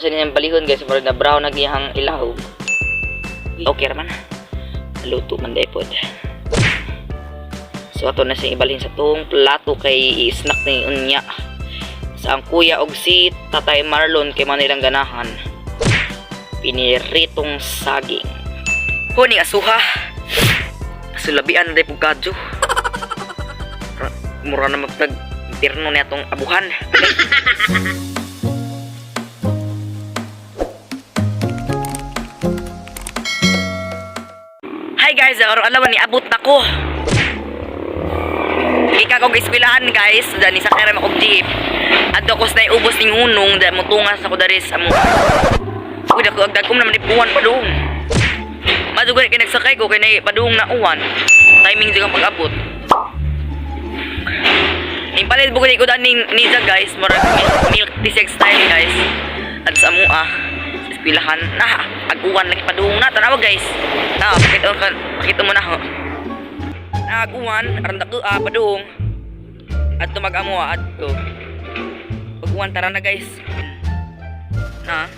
Sa niyang balihon, guys, murag na brown na giyang ilawom. Okay raman. Luto man day pod. So ato na siyang ibalhin sa tong plato kay i-snack ni unya. Sa ang kuya og si Tatay Marlon kay man nilang ganahan. Piniritong saging. Huni asuha. Sulabian na day pug kadyo. Mura na magtag impierno na atong abuhan. Hi guys, aron alawan ni abot na ko. Ika kog eskwelahan, guys, dani sa kera makog jeep. Adto ko sa ubos ning hunong, da mutungas ako dari sa mo. Uy, dako agdagkom naman ni buwan padung. Madugay kay nagsakay ko kay nay padung na uwan. Timing jud ang pag-abot. Ning palit bukod ko dani niya, guys, murag milk tea sex style, guys. At sa mua sa eskwelahan na ag-uwan lagi padung na tanawa, guys. Na pakita ka, pakita mo na ho. Nag-uwan aron dako padung. Adto mag-amo adto. Pag-uwan tara na, guys. Na.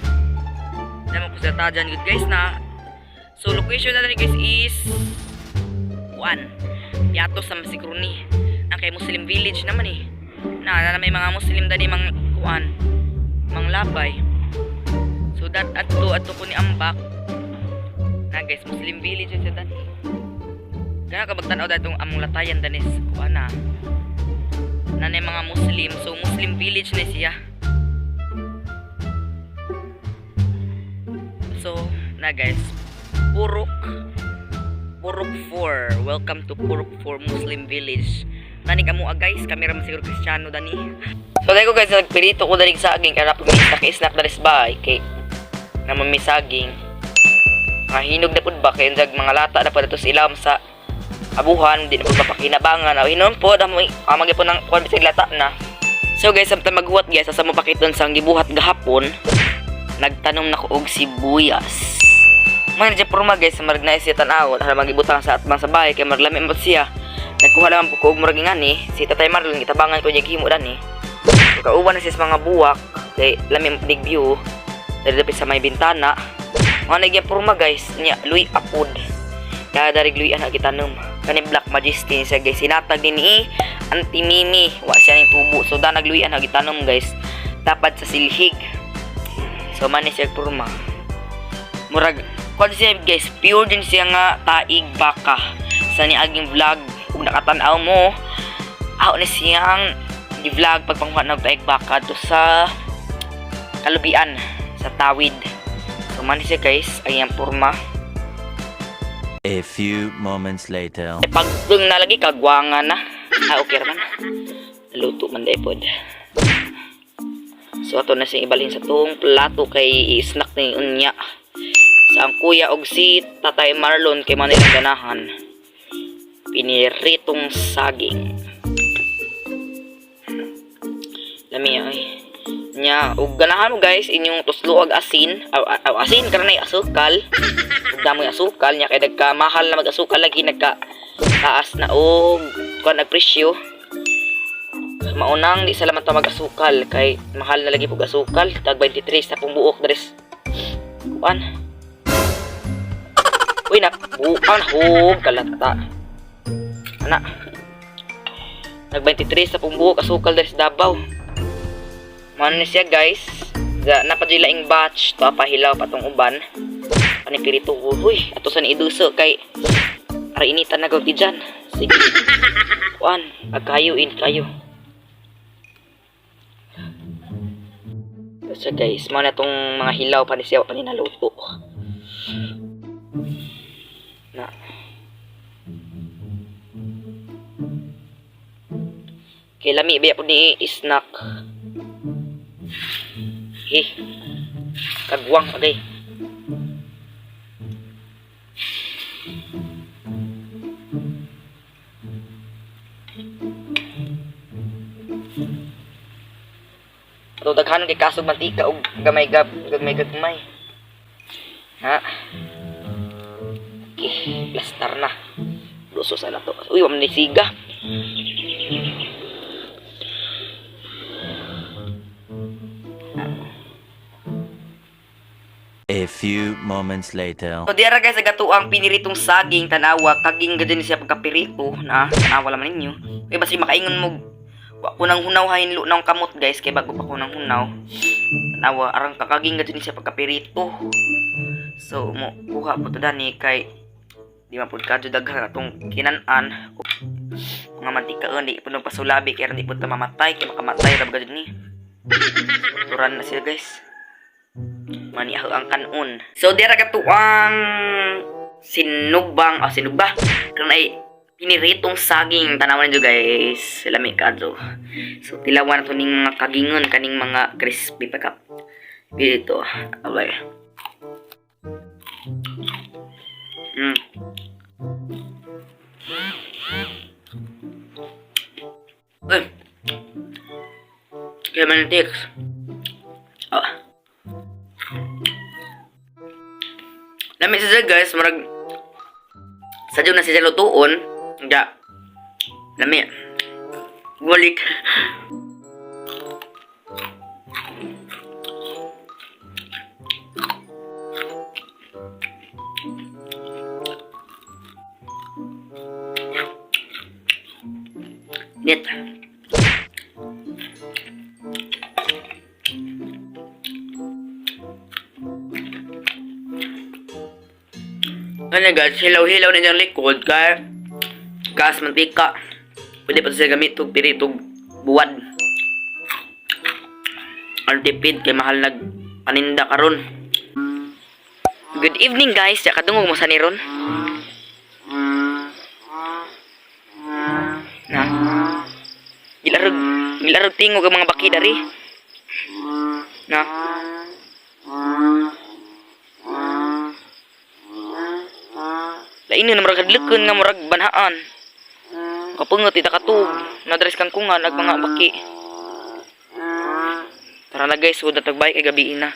Naman ko sa tajan good, guys, na. So location na guys is kuan. Yato sa Masikruni. Ang kay Muslim village naman eh. Na, na may mga Muslim dani mga kuan. Mga labay. So that adto adto ko ni Ambak. Na guys, Muslim village siya dani. Gana ka magtan-aw datong among latayan danis kuan na. Na mga Muslim. So Muslim village na siya. So, na guys, Purok Purok 4. Welcome to Purok 4 Muslim Village. Nani kamo ah, guys, kami ra man siguro Kristiyano dani. So dahil ko guys, nagpirito ko dali sa saging kaya pag may snack dali sa bahay kay naman may saging. Mga hinog na pud ba kay jag mga lata na pud ato sa ilawom sa abuhan, di na pud mapakinabangan. Aw hinon pod amo amang gyapon ang kuan bisag lata na. So guys, samtang maghuwat guys, sa mo pakiton sa gibuhat gahapon, nagtanom na ko og sibuyas. Mga siya porma, guys, marag na siya tan-awon, para magibutang sa atbang sa bahay kay marag lami man siya. Nagkuha lang po ko og murag ngani, si Tatay Marlon gitabangan ko niya gihimo dani. So, kauban na siya sa mga buwak kay lami man punig view. Dali dapit sa may bintana. Mga nagyang porma, guys, niya luy apod. Kaya darig luy ana gitanom. Kani Black Majesty siya, guys, sinatag din ni Auntie Mimi, wa siya ning tubo. So danag luy ana gitanom, guys. Dapat sa silhig. So man ni siya porma. Murag kuan siya, guys, pure din siya nga taig baka. Sa niaging vlog ug nakatan-aw mo, aw ni siyang gi-vlog pagpanguha ng taig baka to sa kalubian sa tawid. So man ni siya, guys, ang iyang porma. A few moments later. Eh, pagtung nalagi kagwanga na. Ah, okay raman. Luto man day pod. So ato na siyang ibalhin sa tong plato kay i-snack ni unya. Sa ang kuya og si Tatay Marlon kay man nilang ganahan. Piniritong saging. Lami ay. Nya, ug ganahan mo, guys, inyong tuslo og asin, aw, aw, asin karanay asukal. Ug damoy asukal nya kay nagka mahal na mag-asukal lagi nagka taas na og kuan nagpresyo. Maunang di salamat ta mag-asukal kay mahal na lagi pug asukal, tag 23 sa pung buok dres. Kuan. Uy na, bukan hug kalata. Ana. Nag 23 sa pung buok asukal dres Davao. Man ni siya, guys. Ga napadila batch to pahilaw patong uban. Ani pirito ko. Huy, ato sa ni iduso kay para initan na gawti dyan. Sige. Kuan, agkayo in kayo. So guys, mao na tong mga hilaw pa ni siya pa ni naluto. Na. Kay lami biya po ni snack. Eh. Kagwang agay. Ato daghanon kay kasog mantika og gamay gab gamay gagmay. Ha. Okay, plastar na. Luso sa nato. Uy, wa man ni siga. A few moments later. So diara guys, ang piniritong saging, tanawa, kaging gadyan siya pagkapirito na tanawa laman ninyo. Kay basi makaingon mo wa ko nang hunaw hain lo ng kamot guys, kay bago pa ko nang hunaw. Tanawa arang kakaging gadyan siya pagkapirito. So mo kuha po to dani kay di man pud kadyo daghan atong kinan-an. Mga mantikaon di pud pasulabi kay di pud ta mamatay kay makamatay ra ba gadyo ni. Turan na siya guys. Mani ako ang kanon. So dira katuang sinubang, oh, sinugba. Karon ay piniritong saging, tanawan niyo guys. Lami kadto. So tilawan to ning mga kagingon kaning mga crispy pa kap. Dito. Abay. Uy. Kaya man text. Ah. Lami siya guys, murag sadyo na siya lutuon. Ya. Lami. Gulik. Net. Ano guys, hilaw-hilaw na niyang likod kay gas mantika. Pwede pa siya gamit og piritog buwad. Ang tipid kay mahal nag paninda karon. Good evening guys, ya kadungog mo sa niron. Na. Gilarog, gilarog tingog ang mga baki dari. Na. Lain na murag hadlokon nga murag banhaan. Kapungot ita katug, nadres kang kungan ag mga baki. Tara na guys, huwag na tagbay kay gabi na.